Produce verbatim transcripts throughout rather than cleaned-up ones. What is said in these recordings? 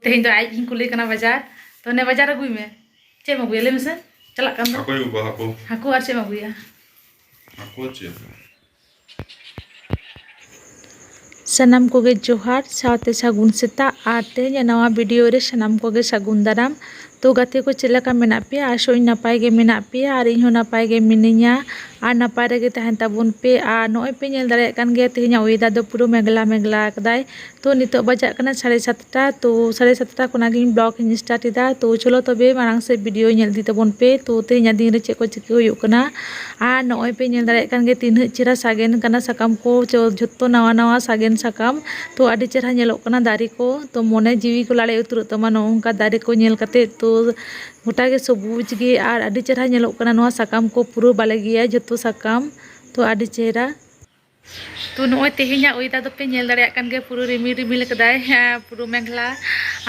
ᱛᱮᱦᱮᱧ ᱫᱚ ᱟᱡ ᱜᱤᱧ ᱠᱩᱞᱮ ᱠᱟᱱᱟ ᱵᱟᱡᱟᱨ᱾ ᱛᱚ ᱱᱮ ᱵᱟᱡᱟᱨ ᱟᱹᱜᱩᱭ ᱢᱮ᱾ ᱪᱮᱫ ᱮᱢ ᱟᱹᱜᱩᱭᱟ ᱞᱟᱹᱭ ᱢᱮᱥᱮ? ᱪᱟᱞᱟᱜ ᱠᱟᱱ ᱫᱚ᱾ ᱦᱟᱹᱠᱩᱧ ᱟᱹᱜᱩ ᱠᱚᱣᱟ, ᱦᱟᱹᱠᱩ᱾ ᱦᱟᱹᱠᱩ ᱟᱨ ᱪᱮᱫ ᱮᱢ ᱟᱹᱜᱩᱭᱟ? ᱦᱟᱹᱠᱩ ᱟᱨ ᱪᱮᱫ? ᱥᱟᱱᱟᱢ ᱠᱚᱜᱮ ᱡᱚᱦᱟᱨ, ᱥᱟᱶᱛᱮ ᱥᱟᱹᱜᱩᱱ ᱥᱮᱛᱟᱜ᱾ ᱟᱨ ᱛᱮᱦᱮᱧᱟᱜ ᱱᱟᱣᱟ ᱵᱷᱤᱰᱤᱭᱳ ᱨᱮ ᱥᱟᱱᱟᱢ ᱠᱚᱜᱮ ᱥᱟᱹᱜᱩᱱ ᱫᱟᱨᱟᱢ᱾ ᱛᱚ ᱜᱟᱛᱮ ᱠᱚ, ᱪᱮᱫ ᱞᱮᱠᱟ ᱢᱮᱱᱟᱜ ᱯᱮᱭᱟ? ᱟᱥᱚᱜ ᱟᱹᱧ ᱱᱟᱯᱟᱭ ᱜᱮ ᱢᱮᱱᱟᱜ ᱯᱮᱭᱟ, ᱟᱨ ᱤᱧ ᱦᱚᱸ ᱱᱟᱯᱟᱭ ᱜᱮ ᱢᱤᱱᱟᱹᱧᱟ᱾ ᱟᱨ ᱱᱟᱯᱟᱭ ᱨᱮᱜᱮ ᱛᱟᱦᱮᱱ ᱛᱟᱵᱚᱱ ᱯᱮ᱾ ᱟᱨ ᱱᱚᱜᱼᱚᱭ ᱯᱮ ᱧᱮᱞ ᱫᱟᱲᱮᱭᱟᱜ ᱠᱟᱱ ᱜᱮᱭᱟ, ᱛᱮᱦᱮᱧᱟᱜ ᱚᱭᱮᱫᱟᱨ ᱫᱚ ᱯᱩᱨᱟᱹ ᱢᱮᱜᱷᱞᱟ ᱢᱮᱜᱷᱞᱟ ᱟᱠᱟᱫᱟᱭ᱾ ᱛᱚ ᱱᱤᱛᱚᱜ ᱵᱟᱡᱟᱜ ᱠᱟᱱᱟ ᱥᱟᱲᱮ ᱥᱟᱛᱴᱟ᱾ ᱛᱚ ᱥᱟᱲᱮ ᱥᱟᱛᱴᱟ ᱠᱷᱚᱱᱟᱜ ᱜᱤᱧ ᱵᱞᱚᱜ ᱤᱧ ᱥᱴᱟᱨᱴ ᱮᱫᱟ᱾ ᱛᱚ ᱪᱚᱞᱚ ᱛᱚᱵᱮ ᱢᱟᱲᱟᱝ ᱥᱮᱫ ᱵᱷᱤᱰᱤᱭᱳ ᱧᱮᱞ ᱤᱫᱤ ᱛᱟᱵᱚᱱ ᱯᱮ᱾ ᱛᱚ ᱛᱮᱦᱮᱧᱟᱜ ᱫᱤᱱ ᱨᱮ ᱪᱮᱫ ᱠᱚ ᱪᱤᱠᱟᱹ ᱦᱩᱭᱩᱜ ᱠᱟᱱᱟ᱾ ᱟᱨ ᱱᱚᱜᱼᱚᱭ ᱯᱮ ᱧᱮᱞ ᱫᱟᱲᱮᱭᱟᱜ ᱠᱟᱱ ᱜᱮᱭᱟ, ᱛᱤᱱᱟᱹᱜ ᱪᱮᱦᱨᱟ ᱥᱟᱜᱮᱱ ᱠᱟᱱᱟ ᱥᱟᱠᱟᱢ ᱠᱚ, ᱡᱚ-, ᱡᱷᱚᱛᱚ ᱱᱟᱣᱟ ᱱᱟᱣᱟ ᱥᱟᱜᱮᱱ ᱥᱟᱠᱟᱢ᱾ ᱛᱚ ᱟᱹᱰᱤ ᱪᱮᱦᱨᱟ ᱧᱮᱞᱚᱜ ᱠᱟᱱᱟ ᱫᱟᱨᱮ ᱠᱚ᱾ ᱛᱚ ᱢᱚᱱᱮ ᱡᱤᱣᱤ ᱠᱚ ᱞᱟᱲᱮᱡ ᱩᱛᱟᱹᱨᱚᱜ ᱛᱟᱢᱟ ᱱᱚᱜᱼᱚ ᱱᱚᱝᱠᱟ ᱫᱟᱨᱮ ᱠᱚ ᱧᱮᱞ ᱠᱟᱛᱮ᱾ ᱛᱚ ᱜᱚᱴᱟ ᱜᱮ ᱥᱚᱵᱩᱡᱽ ᱜᱮ ᱟᱨ ᱟᱹᱰᱤ ᱪᱮᱦᱨᱟ ᱧᱮᱞᱚᱜ ᱠᱟᱱᱟ᱾ ᱱᱚᱣᱟ ᱥᱟᱠᱟᱢ ᱠᱚ ᱯᱩᱨᱟᱹ ᱵᱟᱞᱮ ᱜᱮᱭᱟ, ᱡᱷᱚᱛᱚ ᱥᱟᱠᱟᱢ᱾ ᱛᱚ ᱟᱹᱰᱤ ᱪᱮᱦᱨᱟ᱾ ᱛᱚ ᱱᱚᱜᱼᱚᱭ ᱛᱮᱦᱮᱧᱟᱜ ᱚᱭᱮᱫᱟᱨ ᱫᱚᱯᱮ ᱧᱮᱞ ᱫᱟᱲᱮᱭᱟᱜ ᱠᱟᱱ ᱜᱮᱭᱟ, ᱯᱩᱨᱟᱹ ᱨᱤᱢᱤᱞ ᱨᱤᱢᱤᱞ ᱠᱟᱫᱟᱭ, ᱦᱮᱸ, ᱯᱩᱨᱟᱹ ᱢᱮᱜᱷᱞᱟ᱾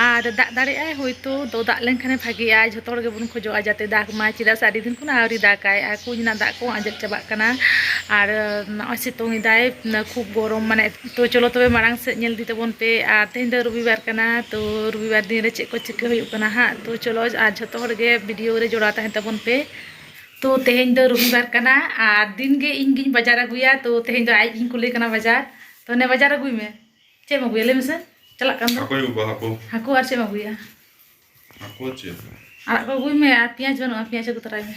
ᱟᱨ ᱫᱟᱜ ᱫᱟᱲᱮᱭᱟᱜᱼᱟᱭ ᱦᱳᱭᱛᱳ, ᱛᱚ ᱫᱟᱜ ᱞᱮᱱᱠᱷᱟᱱᱮ ᱵᱷᱟᱜᱮᱜᱼᱟ᱾ ᱡᱷᱚᱛᱚ ᱦᱚᱲ ᱜᱮᱵᱚᱱ ᱠᱷᱚᱡᱚᱜᱼᱟ ᱡᱟᱛᱮ ᱫᱟᱜᱽ ᱢᱟᱭ, ᱪᱮᱫᱟᱜ ᱥᱮ ᱟᱹᱰᱤ ᱫᱤᱱ ᱠᱷᱚᱱᱟᱜ ᱟᱹᱣᱨᱤ ᱫᱟᱜᱟᱭ᱾ ᱟᱨ ᱠᱩᱧ ᱨᱮᱱᱟᱜ ᱫᱟᱜ ᱠᱚᱦᱚᱸ ᱟᱸᱡᱮᱫ ᱪᱟᱵᱟᱜ ᱠᱟᱱᱟ᱾ ᱟᱨ ᱱᱚᱜᱼᱚᱭ ᱥᱤᱛᱩᱝ ᱮᱫᱟᱭ ᱠᱷᱩᱵ ᱜᱚᱨᱚᱢ, ᱢᱟᱱᱮ᱾ ᱛᱚ ᱪᱚᱞᱚ ᱛᱚᱵᱮ ᱢᱟᱲᱟᱝ ᱥᱮᱫ ᱧᱮᱞ ᱤᱫᱤ ᱛᱟᱵᱚᱱ ᱯᱮ᱾ ᱟᱨ ᱛᱮᱦᱮᱧ ᱫᱚ ᱨᱚᱵᱤᱵᱟᱨ ᱠᱟᱱᱟ, ᱛᱚ ᱨᱚᱵᱤᱵᱟᱨ ᱫᱤᱱ ᱨᱮ ᱪᱮᱫ ᱠᱚ ᱪᱤᱠᱟᱹ ᱦᱩᱭᱩᱜ ᱠᱟᱱᱟ ᱦᱟᱸᱜ᱾ ᱛᱚ ᱪᱚᱞᱚ ᱟᱨ ᱡᱷᱚᱛᱚ ᱦᱚᱲ ᱜᱮ ᱵᱷᱤᱰᱤᱭᱳ ᱨᱮ ᱡᱚᱲᱟᱣ ᱛᱟᱦᱮᱱ ᱛᱟᱵᱚᱱ ᱯᱮ᱾ ᱛᱚ ᱛᱮᱦᱮᱧ ᱫᱚ ᱨᱚᱵᱤᱵᱟᱨ ᱠᱟᱱᱟ ᱟᱨ ᱫᱤᱱ ᱜᱮ ᱤᱧ ᱜᱤᱧ ᱵᱟᱡᱟᱨ ᱟᱹᱜᱩᱭᱟ᱾ ᱛᱚ ᱛᱮᱦᱮᱧ ᱫᱚ ᱟᱡ ᱜᱤᱧ ᱠᱩᱞᱮ ᱠᱟᱱᱟ ᱵᱟᱡᱟᱨ᱾ ᱛᱚ ᱱᱮ ᱵᱟᱡᱟᱨ ᱟᱹᱜᱩᱭ ᱢᱮ᱾ ᱪᱮᱫ ᱮᱢ ᱟᱹᱜᱩᱭᱟ ᱞᱟᱹᱭ ᱢᱮᱥᱮ? ᱪᱟᱞᱟᱜ ᱠᱟᱱ ᱫᱚ᱾ ᱦᱟᱹᱠᱩᱧ ᱟᱹᱜᱩ ᱠᱚᱣᱟ, ᱦᱟᱹᱠᱩ᱾ ᱦᱟᱹᱠᱩ ᱟᱨ ᱪᱮᱫ ᱮᱢ ᱟᱹᱜᱩᱭᱟ? ᱦᱟᱹᱠᱩ ᱟᱨ ᱪᱮᱫ? ᱟᱲᱟᱜ ᱠᱚ ᱟᱹᱜᱩᱭ ᱢᱮ ᱟᱨ ᱯᱮᱸᱭᱟᱡᱽ ᱵᱟᱹᱱᱩᱜᱼᱟ, ᱯᱮᱸᱭᱟᱡᱽ ᱟᱹᱜᱩ ᱛᱚᱨᱟᱭ ᱢᱮ᱾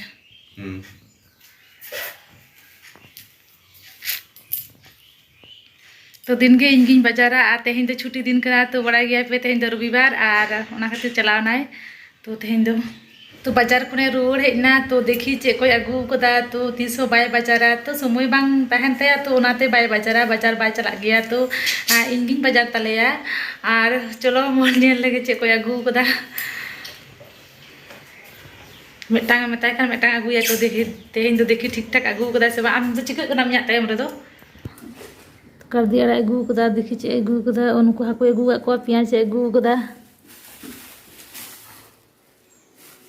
ᱦᱩᱸ᱾ ᱛᱚ ᱫᱤᱱ ᱜᱮ ᱤᱧ ᱜᱤᱧ ᱵᱟᱡᱟᱨᱟ ᱟᱨ ᱛᱮᱦᱮᱧ ᱫᱚ ᱪᱷᱩᱴᱤ ᱫᱤᱱ ᱠᱟᱱᱟ, ᱛᱚ ᱵᱟᱲᱟᱭ ᱜᱮᱭᱟ ᱯᱮ ᱛᱮᱦᱮᱧ ᱫᱚ ᱨᱚᱵᱤᱵᱟᱨ ᱟᱨ ᱚᱱᱟ ᱠᱷᱟᱹᱛᱤᱨ ᱪᱟᱞᱟᱣ ᱮᱱᱟᱭ᱾ ᱛᱚ ᱛᱮᱦᱮᱧ ᱫᱚ, ᱛᱚ ᱵᱟᱡᱟᱨ ᱠᱷᱚᱱᱮ ᱨᱩᱣᱟᱹᱲ ᱦᱮᱡ ᱮᱱᱟ᱾ ᱛᱚ ᱫᱮᱠᱷᱤ ᱪᱮᱫ ᱠᱚᱭ ᱟᱹᱜᱩ ᱟᱠᱟᱫᱟ, ᱛᱚ ᱛᱤᱥ ᱦᱚᱸ ᱵᱟᱭ ᱵᱟᱡᱟᱨᱟ, ᱛᱚ ᱥᱚᱢᱚᱭ ᱵᱟᱝ ᱛᱟᱦᱮᱱ ᱛᱟᱭᱟ, ᱛᱚ ᱚᱱᱟᱛᱮ ᱵᱟᱭ ᱵᱟᱡᱟᱨᱟ, ᱵᱟᱡᱟᱨ ᱵᱟᱭ ᱪᱟᱞᱟᱜ ᱜᱮᱭᱟ᱾ ᱛᱚ ᱟᱨ ᱤᱧ ᱜᱤᱧ ᱵᱟᱡᱟᱨ ᱛᱟᱞᱮᱭᱟ᱾ ᱟᱨ ᱪᱚᱞᱚ ᱢᱚᱞ ᱧᱮᱞ ᱞᱮᱜᱮ ᱪᱮᱫ ᱠᱚᱭ ᱟᱹᱜᱩ ᱟᱠᱟᱫᱟ᱾ ᱢᱤᱫᱴᱟᱝ ᱮ ᱢᱮᱛᱟᱭ ᱠᱷᱟᱱ ᱢᱤᱫᱴᱟᱝ ᱟᱹᱜᱩᱭᱟ᱾ ᱛᱚ ᱫᱮᱠᱷᱤ ᱛᱮᱦᱮᱧ ᱫᱚ ᱫᱮᱠᱷᱤ ᱴᱷᱤᱠ ᱴᱷᱟᱠ ᱟᱹᱜᱩ ᱟᱠᱟᱫᱟᱭ ᱥᱮ ᱵᱟᱝ᱾ ᱟᱢ ᱫᱚ ᱪᱤᱠᱟᱹᱜ ᱠᱟᱱᱟᱢ ᱤᱧᱟᱹᱜ ᱛᱟᱭᱚᱢ ᱨᱮᱫᱚ? ᱠᱟᱨᱫᱤ ᱟᱲᱟᱜ ᱮ ᱟᱹᱜᱩ ᱟᱠᱟᱫᱟ, ᱫᱮᱠᱷᱤ ᱪᱮᱫ ᱮ ᱟᱹᱜᱩ ᱟᱠᱟᱫᱟ᱾ ᱩᱱᱠᱩ ᱦᱟᱹᱠᱩᱭ ᱟᱹᱜᱩ ᱟᱠᱟᱫ ᱠᱚᱣᱟ, ᱯᱮᱸᱭᱟᱡᱽ ᱮ ᱟᱹᱜᱩ ᱟᱠᱟᱫᱟ᱾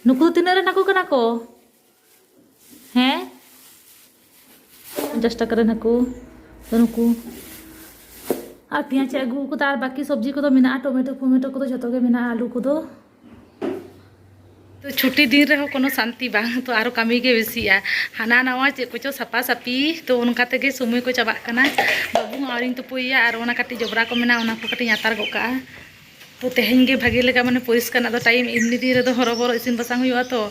ᱱᱩᱠᱩ ᱫᱚ ᱛᱤᱱᱟᱹᱜ ᱨᱮᱱ ᱦᱟᱹᱠᱩ ᱠᱟᱱᱟ ᱠᱚ? ᱦᱮᱸ, ᱯᱚᱧᱪᱟᱥ ᱴᱟᱠᱟ ᱨᱮᱱ ᱦᱟᱹᱠᱩ᱾ ᱛᱚ ᱱᱩᱠᱩ ᱟᱨ ᱯᱮᱸᱭᱟᱡᱽ ᱮ ᱟᱹᱜᱩ ᱟᱠᱟᱫᱟ, ᱟᱨ ᱵᱟᱹᱠᱤ ᱥᱚᱵᱽᱡᱤ ᱠᱚᱫᱚ ᱢᱮᱱᱟᱜᱼᱟ, ᱴᱚᱢᱮᱴᱳ ᱯᱷᱚᱢᱮᱴᱳ ᱠᱚᱫᱚ ᱡᱷᱚᱛᱚ ᱜᱮ ᱢᱮᱱᱟᱜᱼᱟ, ᱟᱹᱞᱩ ᱠᱚᱫᱚ᱾ ᱛᱚ ᱪᱷᱩᱴᱤ ᱫᱤᱱ ᱨᱮᱦᱚᱸ ᱠᱳᱱᱳ ᱥᱟᱱᱛᱤ ᱵᱟᱝ, ᱛᱚ ᱟᱨᱚ ᱠᱟᱹᱢᱤ ᱜᱮ ᱵᱮᱥᱤᱜᱼᱟ᱾ ᱦᱟᱱᱟ ᱱᱟᱣᱟ ᱪᱮᱫ ᱠᱚᱪᱚ ᱥᱟᱯᱟ ᱥᱟᱯᱤ, ᱛᱚ ᱚᱱᱠᱟ ᱛᱮᱜᱮ ᱥᱚᱢᱚᱭ ᱠᱚ ᱪᱟᱵᱟᱜ ᱠᱟᱱᱟ᱾ ᱵᱟᱹᱵᱩ ᱦᱚᱸ ᱟᱹᱣᱨᱤᱧ ᱛᱩᱯᱩᱭᱮᱭᱟ, ᱟᱨ ᱚᱱᱟ ᱠᱟᱹᱴᱤᱡ ᱡᱚᱵᱽᱨᱟ ᱠᱚ ᱢᱮᱱᱟᱜᱼᱟ, ᱚᱱᱟ ᱠᱚ ᱠᱟᱹᱴᱤᱡ ᱤᱧ ᱟᱛᱟᱨ ᱜᱚᱫ ᱠᱟᱜᱼᱟ᱾ ᱛᱚ ᱛᱮᱦᱮᱧ ᱜᱮ ᱵᱷᱟᱜᱮ ᱞᱮᱠᱟ ᱢᱟᱱᱮ ᱯᱚᱨᱤᱥᱠᱟᱨ ᱨᱮᱱᱟᱜ ᱫᱚ ᱴᱟᱭᱤᱢ, ᱮᱢᱱᱤ ᱫᱤᱱ ᱨᱮᱫᱚ ᱦᱚᱨᱚᱵᱚᱨᱚ ᱤᱥᱤᱱ ᱵᱟᱥᱟᱝ ᱦᱩᱭᱩᱜᱼᱟ ᱛᱚ᱾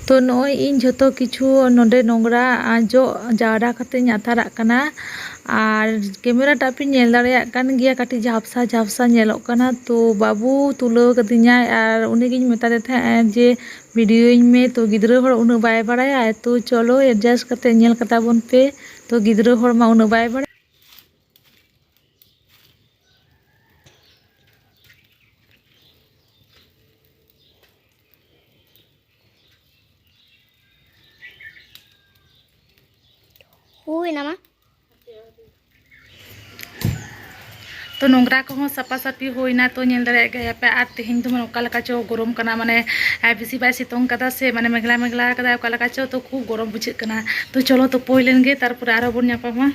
ᱛᱚ ᱱᱚᱜᱼᱚᱭ ᱤᱧ ᱡᱷᱚᱛᱚ ᱠᱤᱪᱷᱩ ᱱᱚᱰᱮ ᱱᱚᱝᱨᱟ, ᱟ, ᱡᱚᱜ ᱡᱟᱣᱨᱟ ᱠᱟᱛᱮ ᱤᱧ ᱟᱛᱟᱨᱟᱜ ᱠᱟᱱᱟ᱾ ᱟᱨ ᱠᱮᱢᱮᱨᱟ ᱴᱟᱜ ᱯᱮ ᱧᱮᱞ ᱫᱟᱲᱮᱭᱟᱜ ᱠᱟᱱ ᱜᱮᱭᱟ, ᱠᱟᱹᱴᱤᱡ ᱡᱷᱟᱯᱥᱟ ᱡᱷᱟᱯᱥᱟ ᱧᱮᱞᱚᱜ ᱠᱟᱱᱟ᱾ ᱛᱚ ᱵᱟᱹᱵᱩ ᱛᱩᱞᱟᱹᱣ ᱠᱟᱫᱤᱧᱟᱭ, ᱟᱨ ᱩᱱᱤᱜᱤᱧ ᱢᱮᱛᱟᱫᱮ ᱛᱟᱦᱮᱸᱫ ᱡᱮ ᱵᱷᱤᱰᱤᱭᱳᱧ ᱢᱮ, ᱛᱚ ᱜᱤᱫᱽᱨᱟᱹ ᱦᱚᱲ ᱩᱱᱟᱹᱜ ᱵᱟᱭ ᱵᱟᱲᱟᱭᱟ᱾ ᱛᱚ ᱪᱚᱞᱚ ᱮᱰᱡᱟᱥᱴ ᱠᱟᱛᱮ ᱧᱮᱞ ᱠᱟᱛᱟ ᱵᱚᱱ ᱯᱮ᱾ ᱛᱚ ᱜᱤᱫᱽᱨᱟᱹ ᱦᱚᱲ ᱢᱟ ᱩᱱᱟᱹᱜ ᱵᱟᱭ ᱵᱟᱲᱟᱭᱟ᱾ ᱦᱩᱭᱱᱟ ᱢᱟ᱾ ᱛᱚ ᱱᱚᱝᱨᱟ ᱠᱚᱦᱚᱸ ᱥᱟᱯᱟ ᱥᱟᱯᱤ ᱦᱩᱭᱱᱟ᱾ ᱛᱚ ᱧᱮᱞ ᱫᱟᱲᱮᱭᱟᱜ ᱜᱮᱭᱟᱯᱮ, ᱟᱨ ᱛᱮᱦᱮᱧ ᱫᱚ ᱢᱟᱱᱮ ᱚᱠᱟ ᱞᱮᱠᱟ ᱪᱚ ᱜᱚᱨᱚᱢ ᱠᱟᱱᱟ, ᱢᱟᱱᱮ, ᱟᱨ ᱵᱮᱥᱤ ᱵᱟᱭ ᱥᱤᱛᱩᱝ ᱠᱟᱫᱟ ᱥᱮ, ᱢᱟᱱᱮ ᱢᱮᱜᱷᱞᱟ ᱢᱮᱜᱷᱞᱟ ᱠᱟᱫᱟᱭ, ᱚᱠᱟ ᱞᱮᱠᱟ ᱪᱚ, ᱛᱚ ᱠᱷᱩᱵ ᱜᱚᱨᱚᱢ ᱵᱩᱡᱷᱟᱹᱜ ᱠᱟᱱᱟ᱾ ᱛᱚ ᱪᱚᱞᱚ ᱛᱩᱯᱩ ᱦᱩᱭ ᱞᱮᱱ ᱜᱮ, ᱛᱟᱨᱯᱚᱨᱮ ᱟᱨᱦᱚᱸ ᱵᱚᱱ ᱧᱟᱯᱟᱢᱟ᱾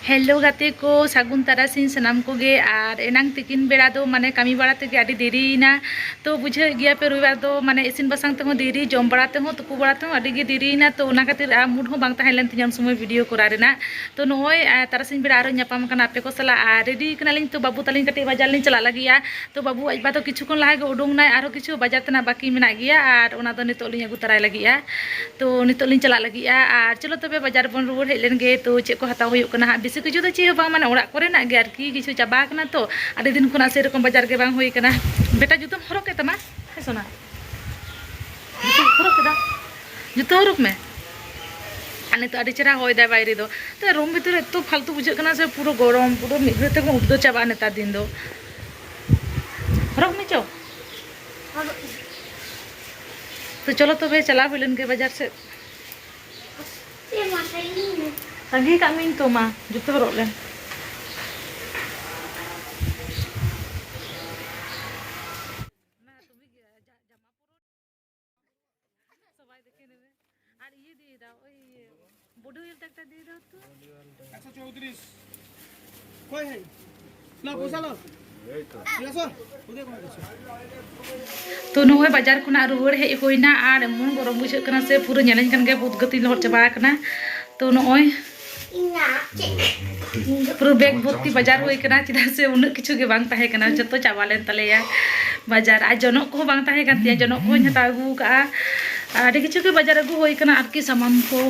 ᱦᱮᱞᱳ ᱜᱟᱛᱮ ᱠᱚ, ᱥᱟᱹᱜᱩᱱ ᱛᱟᱨᱟᱥᱤᱧ ᱥᱟᱱᱟᱢ ᱠᱚᱜᱮ᱾ ᱟᱨ ᱮᱱᱟᱝ ᱛᱤᱠᱤᱱ ᱵᱮᱲᱟ ᱫᱚ ᱢᱟᱱᱮ ᱠᱟᱹᱢᱤ ᱵᱟᱲᱟ ᱛᱮᱜᱮ ᱟᱹᱰᱤ ᱫᱮᱨᱤᱭᱮᱱᱟ᱾ ᱛᱚ ᱵᱩᱡᱷᱟᱹᱣᱮᱫ ᱜᱮᱭᱟ ᱯᱮ, ᱨᱚᱵᱤᱵᱟᱨ ᱫᱚ ᱢᱟᱱᱮ ᱤᱥᱤᱱ ᱵᱟᱥᱟᱝ ᱛᱮᱦᱚᱸ ᱫᱮᱨᱤ, ᱡᱚᱢ ᱵᱟᱲᱟ ᱛᱮᱦᱚᱸ, ᱛᱩᱯᱩ ᱵᱟᱲᱟ ᱛᱮᱦᱚᱸ ᱟᱹᱰᱤ ᱜᱮ ᱫᱮᱨᱤᱭᱮᱱᱟ᱾ ᱛᱚ ᱚᱱᱟ ᱠᱷᱟᱹᱛᱤᱨ ᱟᱨ ᱢᱩᱰ ᱦᱚᱸ ᱵᱟᱝ ᱛᱟᱦᱮᱸ ᱞᱮᱱ ᱛᱤᱧᱟᱹ ᱩᱱ ᱥᱚᱢᱚᱭ ᱵᱷᱤᱰᱤᱭᱳ ᱠᱚᱨᱟᱣ ᱨᱮᱱᱟᱜ᱾ ᱛᱚ ᱱᱚᱜᱼᱚᱭ, ᱟᱨ ᱛᱟᱨᱟᱥᱤᱧ ᱵᱮᱲᱟ ᱟᱨᱚ ᱧᱟᱯᱟᱢ ᱠᱟᱱᱟ ᱟᱯᱮ ᱠᱚ ᱥᱟᱞᱟᱜ᱾ ᱟᱨ ᱨᱮᱰᱤ ᱠᱟᱱᱟᱞᱤᱧ, ᱛᱚ ᱵᱟᱹᱵᱩ ᱛᱟᱹᱞᱤᱧ ᱠᱟᱹᱴᱤᱡ ᱵᱟᱡᱟᱨ ᱞᱤᱧ ᱪᱟᱞᱟᱜ ᱞᱟᱹᱜᱤᱫᱼᱟ᱾ ᱛᱚ ᱵᱟᱹᱵᱩ ᱟᱡ ᱵᱟ ᱫᱚ ᱠᱤᱪᱷᱩ ᱠᱷᱚᱱ ᱞᱟᱦᱟ ᱜᱮ ᱩᱰᱩᱝ ᱱᱟᱭ, ᱟᱨᱦᱚᱸ ᱠᱤᱪᱷᱩ ᱵᱟᱡᱟᱨ ᱛᱮᱱᱟᱜ ᱵᱟᱹᱠᱤ ᱢᱮᱱᱟᱜ ᱜᱮᱭᱟ, ᱟᱨ ᱚᱱᱟ ᱫᱚ ᱱᱤᱛᱚᱜ ᱞᱤᱧ ᱟᱹᱜᱩ ᱛᱟᱨᱟᱭ ᱞᱟᱹᱜᱤᱫᱼᱟ᱾ ᱛᱚ ᱱᱤᱛᱚᱜ ᱞᱤᱧ ᱪᱟᱞᱟᱜ ᱞᱟᱹᱜᱤᱫᱼᱟ, ᱟᱨ ᱪᱚᱞᱚ ᱛᱚᱵᱮ ᱵᱟᱡᱟᱨ ᱵᱚᱱ ᱨᱩᱣᱟᱹᱲ ᱦᱮᱡ ᱞᱮᱱ ᱜᱮ᱾ ᱛᱚ ᱪᱮᱫ ᱠᱚ ᱦᱟᱛᱟᱣ ᱦᱩᱭᱩᱜ ᱠᱟᱱᱟ ᱦᱟᱸᱜ, ᱵᱮᱥᱤ ᱠᱤᱪᱷᱩ ᱫᱚ ᱪᱮᱫ ᱦᱚᱸ ᱵᱟᱝ, ᱢᱟᱱᱮ ᱚᱲᱟᱜ ᱠᱚᱨᱮᱱᱟᱜ ᱜᱮ ᱟᱨᱠᱤ, ᱠᱤᱪᱷᱩ ᱪᱟᱵᱟ ᱟᱠᱟᱱᱟ ᱛᱚ, ᱟᱹᱰᱤ ᱫᱤᱱ ᱠᱷᱚᱱᱟᱜ ᱥᱮᱨᱚᱠᱚᱢ ᱵᱟᱡᱟᱨ ᱜᱮ ᱵᱟᱝ ᱦᱩᱭ ᱠᱟᱱᱟ᱾ ᱵᱮᱴᱟ ᱡᱩᱛᱟᱹᱢ ᱦᱚᱨᱚᱜ ᱠᱮᱫ ᱛᱟᱢᱟ? ᱦᱮᱸ ᱥᱳᱱᱟ, ᱡᱩᱛᱟᱹᱢ ᱦᱚᱨᱚᱜ ᱠᱮᱫᱟ? ᱡᱩᱛᱟᱹ ᱦᱚᱨᱚᱜ ᱢᱮ᱾ ᱟᱨ ᱱᱤᱛᱚᱜ ᱟᱹᱰᱤ ᱪᱮᱦᱨᱟ ᱦᱚᱭ ᱫᱟᱭ ᱵᱟᱭᱨᱮ ᱫᱚ᱾ ᱛᱚ ᱨᱩᱢ ᱵᱷᱤᱛᱤᱨ ᱨᱮ ᱮᱛᱚ ᱯᱷᱟᱞᱛᱩ ᱵᱩᱡᱷᱟᱹᱜ ᱠᱟᱱᱟ ᱥᱮ, ᱯᱩᱨᱟᱹ ᱜᱚᱨᱚᱢ, ᱯᱩᱨᱟᱹ ᱢᱤᱫ ᱜᱷᱟᱹᱲᱤᱡ ᱛᱮᱵᱚᱱ ᱩᱫᱽᱜᱟᱹᱨ ᱪᱟᱵᱟᱜᱼᱟ ᱱᱮᱛᱟᱨ ᱫᱤᱱ ᱫᱚ᱾ ᱦᱚᱨᱚᱜ ᱢᱮ ᱪᱚ᱾ ᱛᱚ ᱪᱚᱞᱚ ᱛᱚᱵᱮ ᱪᱟᱞᱟᱣ ᱦᱩᱭ ᱞᱮᱱ ᱜᱮ ᱵᱟᱡᱟᱨ ᱥᱮᱫ᱾ ᱛᱟᱺᱜᱤ ᱠᱟᱜ ᱢᱤᱭᱟᱹᱧ ᱛᱚ, ᱢᱟ ᱡᱩᱛᱟᱹ ᱦᱚᱨᱚᱜ ᱞᱮᱢ᱾ ᱟᱨ ᱤᱭᱟᱹ ᱫᱤᱭᱮ ᱫᱟᱣ, ᱳᱭ ᱵᱚᱰᱤ ᱚᱭᱮᱞ ᱛᱮ ᱮᱠᱴᱟ ᱫᱤᱭᱮ ᱫᱟᱣ ᱛᱚ᱾ একশো চৌত্রিশ। ᱚᱠᱚᱭ ᱦᱮᱡ? ᱞᱟ, ᱯᱚᱭᱥᱟ ᱞᱟ᱾ ᱯᱚᱭᱥᱟ ᱥᱚ? ᱛᱚ ᱱᱚᱜᱼᱚᱭ ᱵᱟᱡᱟᱨ ᱠᱷᱚᱱᱟᱜ ᱨᱩᱣᱟᱹᱲ ᱦᱮᱡ ᱦᱩᱭᱱᱟ ᱟᱨ ᱮᱢᱚᱱ ᱜᱚᱨᱚᱢ ᱵᱩᱡᱷᱟᱹᱜ ᱠᱟᱱᱟ ᱥᱮ, ᱯᱩᱨᱟᱹ ᱧᱮᱞᱮᱧ ᱠᱟᱱ ᱜᱮᱭᱟ, ᱵᱩᱫ ᱜᱟᱹᱛᱤᱧ ᱞᱚᱦᱚᱫ ᱪᱟᱵᱟ ᱟᱠᱟᱱᱟ᱾ ᱛᱚ ᱱᱚᱜᱼᱚᱭ ᱯᱩᱨᱟᱹ ᱵᱮᱜᱽ ᱵᱷᱚᱨᱛᱤ ᱵᱟᱡᱟᱨ ᱦᱩᱭ ᱠᱟᱱᱟ, ᱪᱮᱫᱟᱜ ᱥᱮ ᱩᱱᱟᱹᱜ ᱠᱤᱪᱷᱩ ᱜᱮ ᱵᱟᱝ ᱛᱟᱦᱮᱸ ᱠᱟᱱᱟ, ᱡᱚᱛᱚ ᱪᱟᱵᱟ ᱞᱮᱱ ᱛᱟᱞᱮᱭᱟ ᱵᱟᱡᱟᱨ᱾ ᱟᱨ ᱡᱚᱱᱚᱜ ᱠᱚᱦᱚᱸ ᱵᱟᱝ ᱛᱟᱦᱮᱸ ᱠᱟᱱ ᱛᱤᱧᱟᱹ, ᱡᱚᱱᱚᱜ ᱠᱚᱦᱚᱸᱧ ᱦᱟᱛᱟᱣ ᱟᱹᱜᱩ ᱠᱟᱜᱼᱟ᱾ ᱟᱨ ᱟᱹᱰᱤ ᱠᱤᱪᱷᱩ ᱜᱮ ᱵᱟᱡᱟᱨ ᱟᱹᱜᱩ ᱦᱩᱭ ᱠᱟᱱᱟ ᱟᱨᱠᱤ, ᱥᱟᱢᱟᱱ ᱠᱚ᱾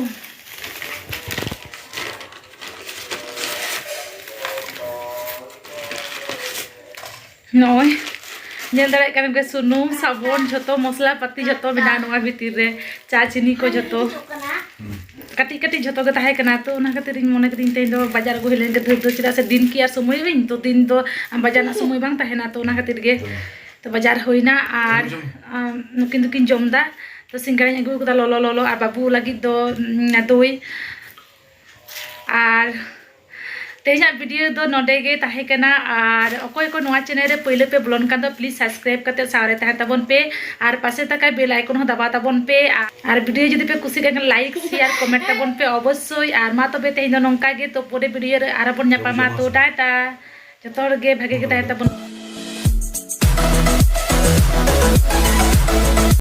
ᱱᱚᱜᱼᱚᱭ ᱧᱮᱞ ᱫᱟᱲᱮᱭᱟᱜ ᱠᱟᱱᱟ ᱯᱮ, ᱥᱩᱱᱩᱢ, ᱥᱟᱵᱚᱱ, ᱡᱷᱚᱛᱚ ᱢᱚᱥᱞᱟ ᱯᱟᱹᱛᱤ ᱡᱷᱚᱛᱚ ᱢᱮᱱᱟᱜᱼᱟ ᱱᱚᱣᱟ ᱵᱷᱤᱛᱤᱨ ᱨᱮ, ᱪᱟ ᱪᱤᱱᱤ ᱠᱚ ᱡᱷᱚᱛᱚ᱾ ᱠᱟᱹᱴᱤᱡ ᱠᱟᱹᱴᱤᱡ ᱡᱷᱚᱛᱚ ᱜᱮ ᱛᱟᱦᱮᱸ ᱠᱟᱱᱟ, ᱛᱚ ᱚᱱᱟ ᱠᱷᱟᱹᱛᱤᱨ ᱤᱧ ᱢᱚᱱᱮ ᱠᱤᱫᱟᱹᱧ ᱛᱮᱦᱮᱧ ᱫᱚ ᱵᱟᱡᱟᱨ ᱟᱹᱜᱩ ᱦᱩᱭ ᱞᱮᱱ ᱜᱮ ᱫᱷᱟᱹᱨ ᱫᱚ, ᱪᱮᱫᱟᱜ ᱥᱮ ᱫᱤᱱ ᱠᱤ ᱟᱨ ᱥᱚᱢᱚᱭ ᱟᱹᱧ, ᱛᱚ ᱫᱤᱱ ᱫᱚ ᱵᱟᱡᱟᱨ ᱨᱮᱱᱟᱜ ᱥᱚᱢᱚᱭ ᱵᱟᱝ ᱛᱟᱦᱮᱱᱟ, ᱛᱚ ᱚᱱᱟ ᱠᱷᱟᱹᱛᱤᱨ ᱜᱮ᱾ ᱛᱚ ᱵᱟᱡᱟᱨ ᱦᱩᱭᱱᱟ ᱟᱨ, ᱟᱢ, ᱱᱩᱠᱤᱱ ᱫᱚᱠᱤᱱ ᱡᱚᱢ ᱮᱫᱟ᱾ ᱛᱚ ᱥᱤᱸᱜᱟᱲᱟᱧ ᱟᱹᱜᱩ ᱟᱠᱟᱫᱟ ᱞᱚᱞᱚ ᱞᱚᱞᱚ, ᱟᱨ ᱵᱟᱹᱵᱩ ᱞᱟᱹᱜᱤᱫ ᱫᱚ, ᱩᱸ, ᱫᱳᱭ᱾ ᱟᱨ ᱛᱮᱦᱮᱧᱟᱜ ᱵᱷᱤᱰᱤᱭᱳ ᱫᱚ ᱱᱚᱰᱮ ᱜᱮ ᱛᱟᱦᱮᱸ ᱠᱟᱱᱟ᱾ ᱟᱨ ᱚᱠᱚᱭ ᱠᱚ ᱱᱚᱣᱟ ᱪᱮᱱᱮᱞ ᱨᱮ ᱯᱟᱹᱭᱞᱟᱹ ᱯᱮ ᱵᱚᱞᱚᱱ ᱠᱟᱱ ᱫᱚ, ᱯᱞᱤᱡᱽ ᱥᱟᱵᱥᱠᱨᱟᱭᱤᱵᱽ ᱠᱟᱛᱮ ᱥᱟᱶ ᱨᱮ ᱛᱟᱦᱮᱱ ᱛᱟᱵᱚᱱ ᱯᱮ, ᱟᱨ ᱯᱟᱥᱮ ᱛᱟᱠᱟᱭ ᱵᱮᱞ ᱟᱭᱠᱚᱱ ᱦᱚᱸ ᱫᱟᱵᱟᱣ ᱛᱟᱵᱚᱱ ᱯᱮ᱾ ᱟᱨ, ᱟᱨ ᱵᱷᱤᱰᱤᱭᱳ ᱡᱩᱫᱤ ᱯᱮ ᱠᱩᱥᱤᱭᱟᱜ ᱠᱷᱟᱱ, ᱞᱟᱭᱤᱠ, ᱥᱮᱭᱟᱨ, ᱠᱚᱢᱮᱱᱴ ᱛᱟᱵᱚᱱ ᱯᱮ ᱚᱵᱚᱥᱥᱳᱭ᱾ ᱟᱨ ᱢᱟ ᱛᱚᱵᱮ ᱛᱮᱦᱮᱧ ᱫᱚ ᱱᱚᱝᱠᱟ ᱜᱮ, ᱛᱚ ᱯᱚᱨᱮ ᱵᱷᱤᱰᱤᱭᱳ ᱨᱮ ᱟᱨᱦᱚᱸ ᱵᱚᱱ ᱧᱟᱯᱟᱢᱟ᱾ ᱛᱚ ᱴᱟᱴᱟ, ᱡᱚᱛᱚ ᱦᱚᱲ ᱜᱮ ᱵᱷᱟᱜᱮ ᱜᱮ ᱛᱟᱦᱮᱱ ᱛᱟᱵᱚᱱ᱾